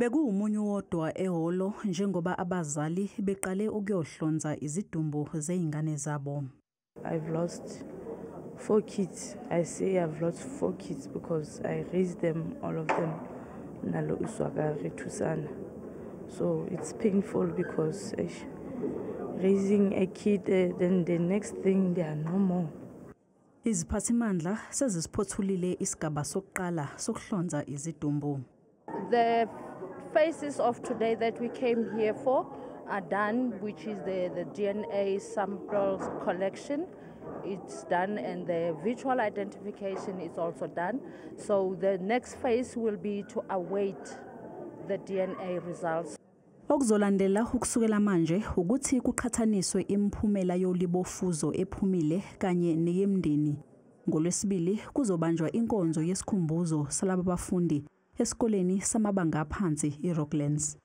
Bekuwumunyu wodwa ehholo njengoba abazali beqale ukuyohlonza izidumbu zezingane zabo. I've lost four kids. I say I've lost four kids because I raised them, all of them. Nalo uswaka re thusana. So it's painful because eish, raising a kid, then the next thing they are no more. Iziphathimandla sezisiphothulile isigaba sokuqala sokuhlonza izidumbu. The phases of today that we came here for are done, which is the DNA samples collection. It's done, and the visual identification is also done. So the next phase will be to await the DNA results. Okuzolandela ukusukela manje ukuthi kuqhathaniswe imiphumela yolibofuzo ephumile kanye neyemindeni. NgoLwesibili kuzobanjwa inkonzo yesikhumbuzo salaba bafundi esikoleni samabanga aphansi iRocklands.